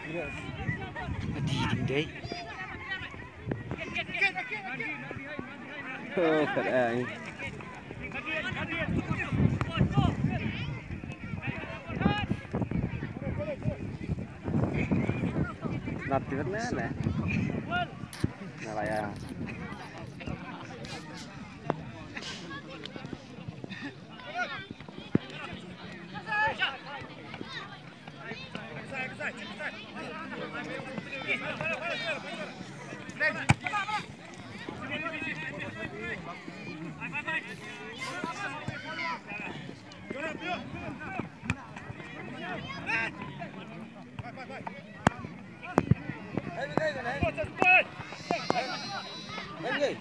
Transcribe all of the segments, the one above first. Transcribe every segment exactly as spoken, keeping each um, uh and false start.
Ati ding dei. Oh, kat ai. Nat tiwet na na. Na la ya.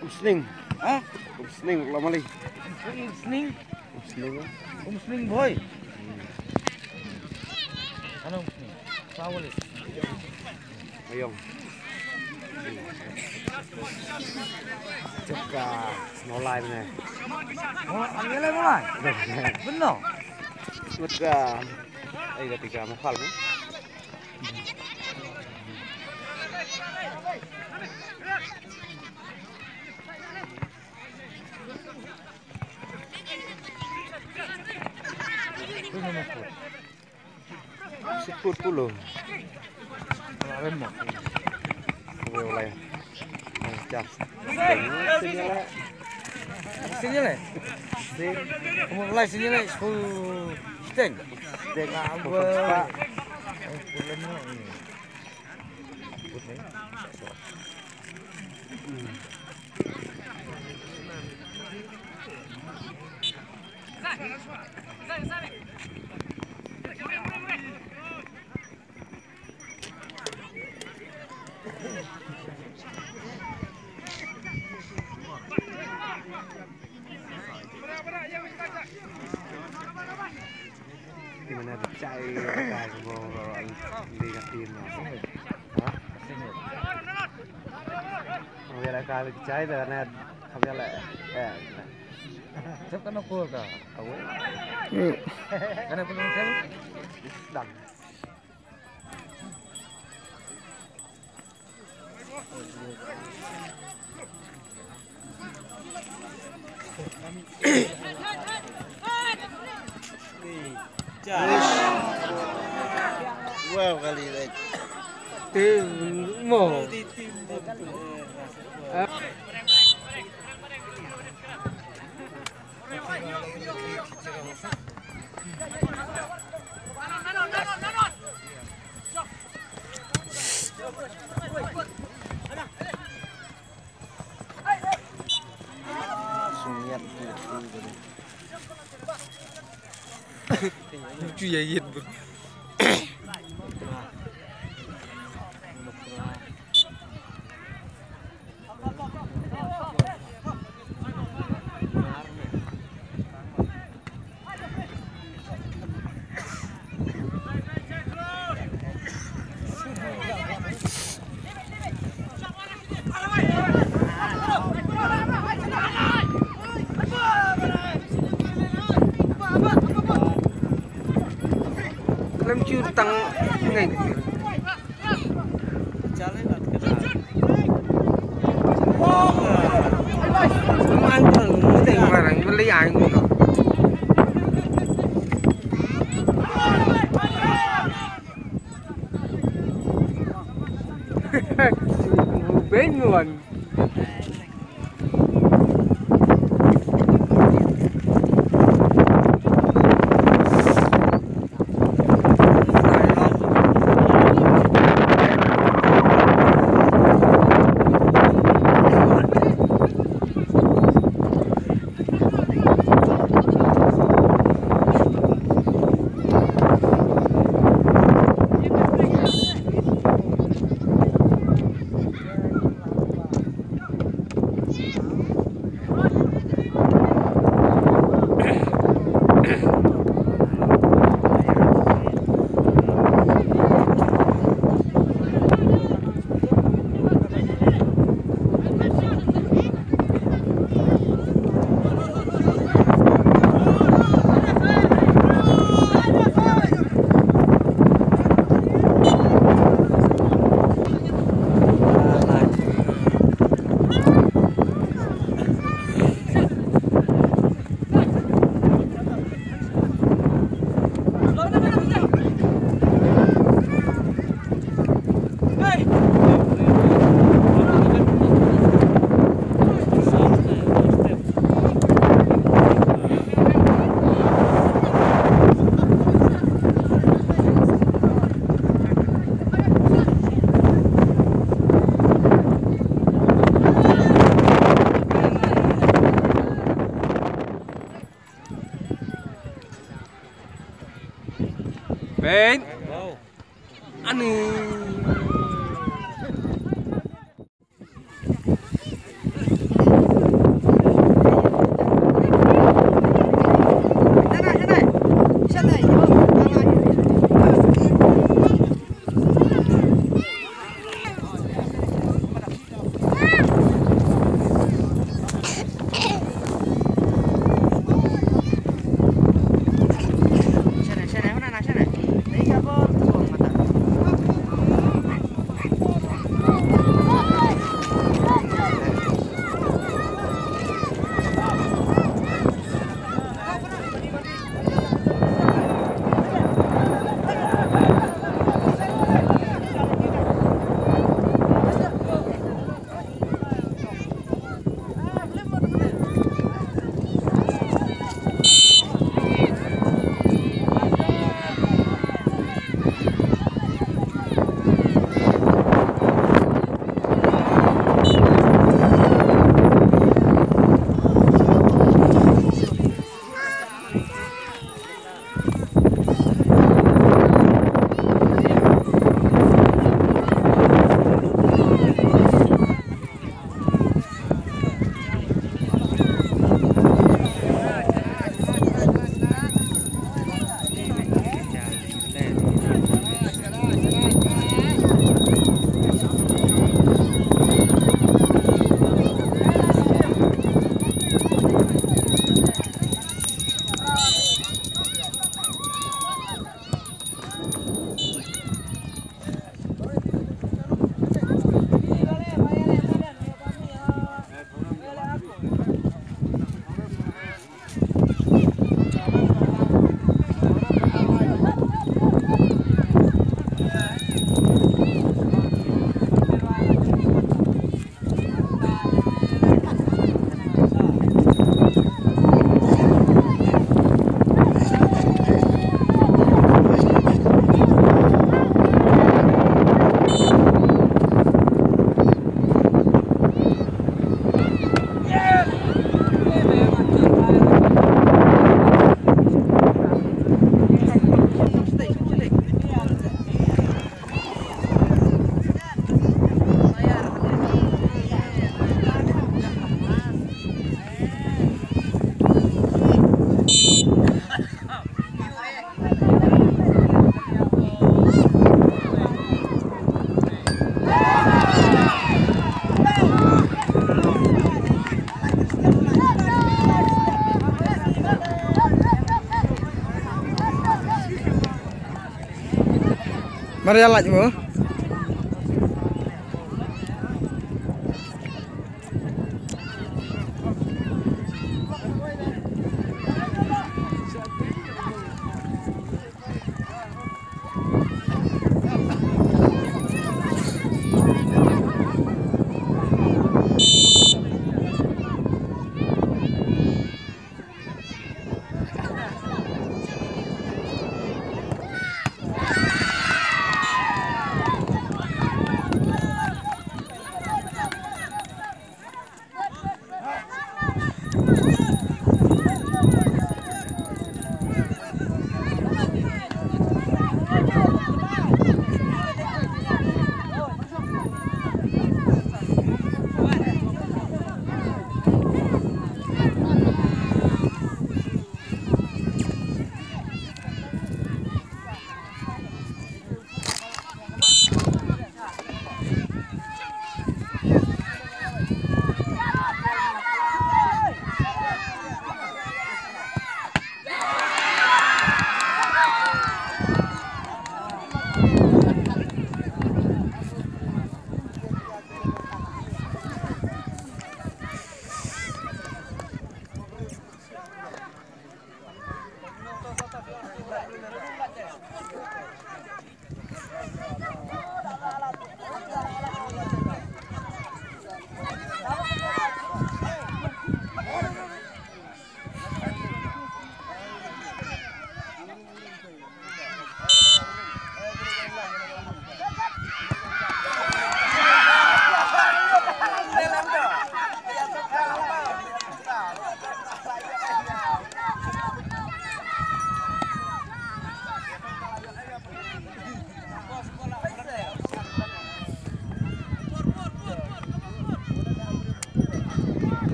Umsning. Ha? Umsning, la mali. Umsning. Umsning. Umsning boy. Ano umsning? Pawali. Ayong. Cek ka molai ne. Oh, ang yele molai. Benar. Mut ka. Ai ka tiga mafal ne. Siput pulu. Rem mo. Wei ulai. Jas. Sini le. Sini le. Sini. Kamu ulai sini le. Sepuluh seteng. Seteng. Apa? Sepuluh mo. Di mana chai ka bo ro ang di ka tim no. Ha? Ang dia ka chai da na kham ya le. Eh. Sep kana ko ka. Awo. Kana ko ka. Dang. Wow, kali lagi. Tim mo. Cuy ya yit bu. Lem ciu tang ngai. Mang tang teng marang beli ang ko. Ben wan. Ani. Mar ïa lait mo.